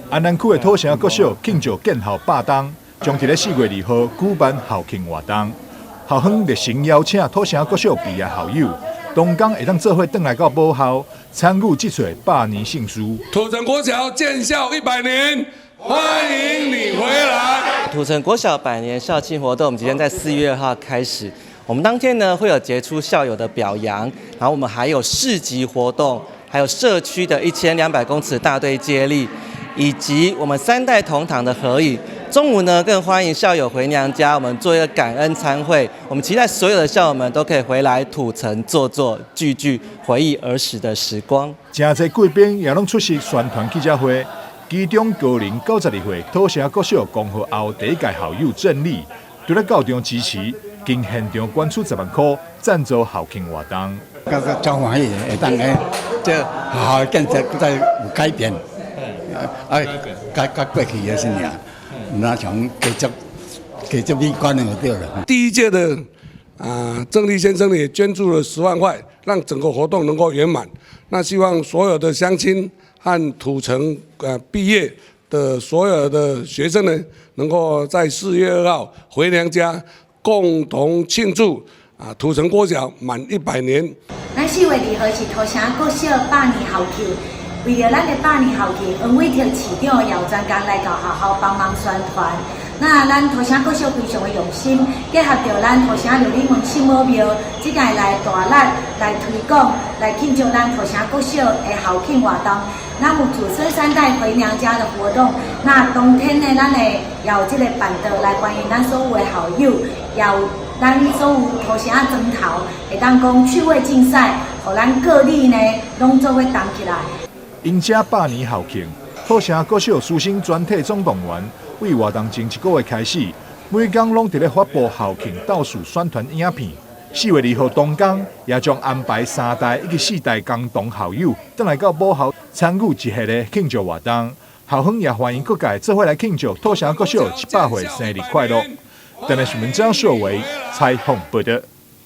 安南區的土城國小慶祝建校百冬，將佇咧4月2號舉辦校慶活動。校方熱誠邀請土城國小畢業校友，同工會當做伙轉來到母校參與這齣百年盛事。土城國小建校100年，歡迎你回來。土城國小百年校慶活動，我們即將在4月2號開始。我們當天呢會有傑出校友的表揚，然後我們還有市集活動，還有社區的1200公尺大隊接力，以及我們三代同堂的合影。中午呢，更歡迎校友回娘家，我們做一個感恩餐會。我們期待所有的校友們都可以回來土城坐坐聚聚，回憶兒時的時光。誠濟貴賓也攏出席宣傳記者會，其中高齡92歲土城國小光復後第一屆校友鄭麗，除了到場支持，更現場捐出10萬塊贊助校慶活動。感覺真歡喜，會當個這學校建設閣再有改變，啊，較較過去的是爾，毋像繼續繼續美觀的就對了。第一屆的啊，鄭麗先生也捐助了10萬塊，讓整個活動能夠圓滿。那希望所有的鄉親和土城畢業的所有的學生呢，能夠在4月2號回娘家，共同慶祝啊土城國小滿100年。咱4月2號是土城國小百年校慶，為著咱的百年校慶，黃偉哲市長也有專工來到學校幫忙宣傳。那咱土城國小非常的用心，結合著咱土城琉璃門聖母廟，這屆來大力來推廣，來慶祝咱土城國小的校慶活動。咱有祖孫三代回娘家的活動。那當天呢，咱會有這個辦桌來歡迎咱所有的校友，也有咱所有土城磚頭會當講趣味競賽，予咱各里呢攏做伙動起來。迎接百年校慶，土城國小師生全體總動員，為活動前一個月開始，每工攏佇咧發布校慶倒數宣傳影片。4月2號當天，也將安排三代以及四代共同校友轉來到母校參與一系列慶祝活動。校方也歡迎各界做伙來慶祝土城國小100歲生日快樂。台南新聞張碩維採訪報道。